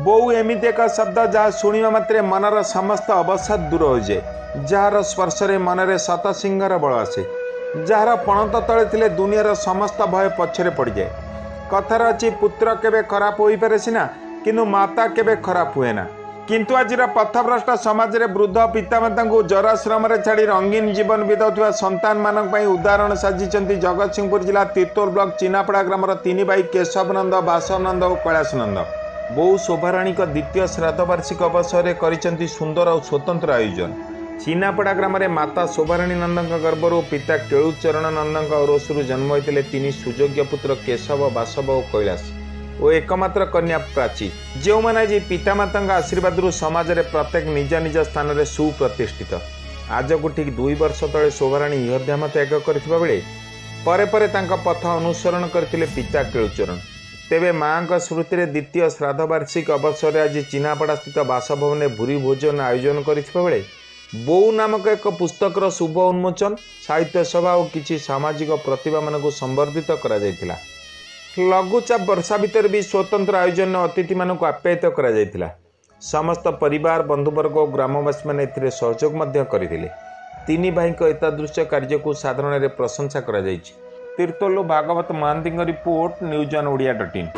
ବୋଉ ଏମିତି ଏକ ଶବ୍ଦ ଯାହା ଶୁଣିବା ମାତ୍ରେ ମନର ସମସ୍ତ ଅବସାଦ ଦୂର ହୋଇଯାଏ, ଯାହାର ସ୍ପର୍ଶରେ ମନରେ ଶତସିଂହର ବଳ ଆସେ, ଯାହାର ପଣତ ତଳେ ଥିଲେ ଦୁନିଆର ସମସ୍ତ ଭୟ ପଛରେ ପଡ଼ିଯାଏ। କଥାରେ ଅଛି, ପୁତ୍ର କେବେ ଖରାପ ହୋଇପାରେ ସିନା, କିନ୍ତୁ ମାତା କେବେ ଖରାପ ହୁଏ ନା। କିନ୍ତୁ ଆଜିର ପଥଭ୍ରଷ୍ଟ ସମାଜରେ ବୃଦ୍ଧ ପିତାମାତାଙ୍କୁ ଜରାଶ୍ରମରେ ଛାଡ଼ି ରଙ୍ଗୀନ ଜୀବନ ବିତାଉଥିବା ସନ୍ତାନମାନଙ୍କ ପାଇଁ ଉଦାହରଣ ସାଜିଛନ୍ତି ଜଗତସିଂହପୁର ଜିଲ୍ଲା ତିର୍ତ୍ତୋଲ ବ୍ଲକ ଚିନାପଡ଼ା ଗ୍ରାମର ତିନି ଭାଇ କେଶବ ନନ୍ଦ, ବାସବ ନନ୍ଦ ଓ କୈଳାସ ନନ୍ଦ। ବୋଉ ଶୋଭାରାଣୀଙ୍କ ଦ୍ୱିତୀୟ ଶ୍ରାଦ୍ଧବାର୍ଷିକ ଅବସରରେ କରିଛନ୍ତି ସୁନ୍ଦର ଓ ସ୍ୱତନ୍ତ୍ର ଆୟୋଜନ। ଚିନାପଡ଼ା ଗ୍ରାମରେ ମାତା ଶୋଭାରାଣୀ ନନ୍ଦଙ୍କ ଗର୍ଭରୁ ପିତା କେଳୁଚରଣ ନନ୍ଦଙ୍କ ଔରସରୁ ଜନ୍ମ ହୋଇଥିଲେ ତିନି ସୁଯୋଗ୍ୟ ପୁତ୍ର କେଶବ, ବାସବ ଓ କୈଳାସ ଓ ଏକମାତ୍ର କନ୍ୟା ପ୍ରାଚୀ, ଯେଉଁମାନେ ଆଜି ପିତାମାତାଙ୍କ ଆଶୀର୍ବାଦରୁ ସମାଜରେ ପ୍ରତ୍ୟେକ ନିଜ ନିଜ ସ୍ଥାନରେ ସୁପ୍ରତିଷ୍ଠିତ। ଆଜକୁ ଠିକ୍ 2 ବର୍ଷ ତଳେ ଶୋଭାରାଣୀ ଇହଧାମ ତ୍ୟାଗ କରିଥିବା ବେଳେ ପରେ ପରେ ତାଙ୍କ ପଥ ଅନୁସରଣ କରିଥିଲେ ପିତା କେଳୁଚରଣ। ତେବେ ମାଆଙ୍କ ସ୍ମୃତିରେ ଦ୍ୱିତୀୟ ଶ୍ରାଦ୍ଧବାର୍ଷିକ ଅବସରରେ ଆଜି ଚିନାପଡ଼ା ସ୍ଥିତ ବାସଭବନରେ ଭୁରି ଭୋଜନ ଆୟୋଜନ କରିଥିବା ବେଳେ ବୋଉ ନାମକ ଏକ ପୁସ୍ତକର ଶୁଭ ଉନ୍ମୋଚନ, ସାହିତ୍ୟ ସଭା ଓ କିଛି ସାମାଜିକ ପ୍ରତିଭାମାନଙ୍କୁ ସମ୍ବର୍ଦ୍ଧିତ କରାଯାଇଥିଲା। ଲଘୁଚାପ ବର୍ଷା ଭିତରେ ବି ସ୍ୱତନ୍ତ୍ର ଆୟୋଜନ ଅତିଥିମାନଙ୍କୁ ଆପ୍ୟାୟିତ କରାଯାଇଥିଲା। ସମସ୍ତ ପରିବାର, ବନ୍ଧୁବର୍ଗ ଓ ଗ୍ରାମବାସୀମାନେ ଏଥିରେ ସହଯୋଗ ମଧ୍ୟ କରିଥିଲେ। ତିନି ଭାଇଙ୍କ ଏତାଦୃଶ୍ୟ କାର୍ଯ୍ୟକୁ ସାଧାରଣରେ ପ୍ରଶଂସା କରାଯାଇଛି। ତିର୍ତ୍ତୋଲରୁ ଭାଗବତ ମହାନ୍ତିଙ୍କ report, news on Odia dot in.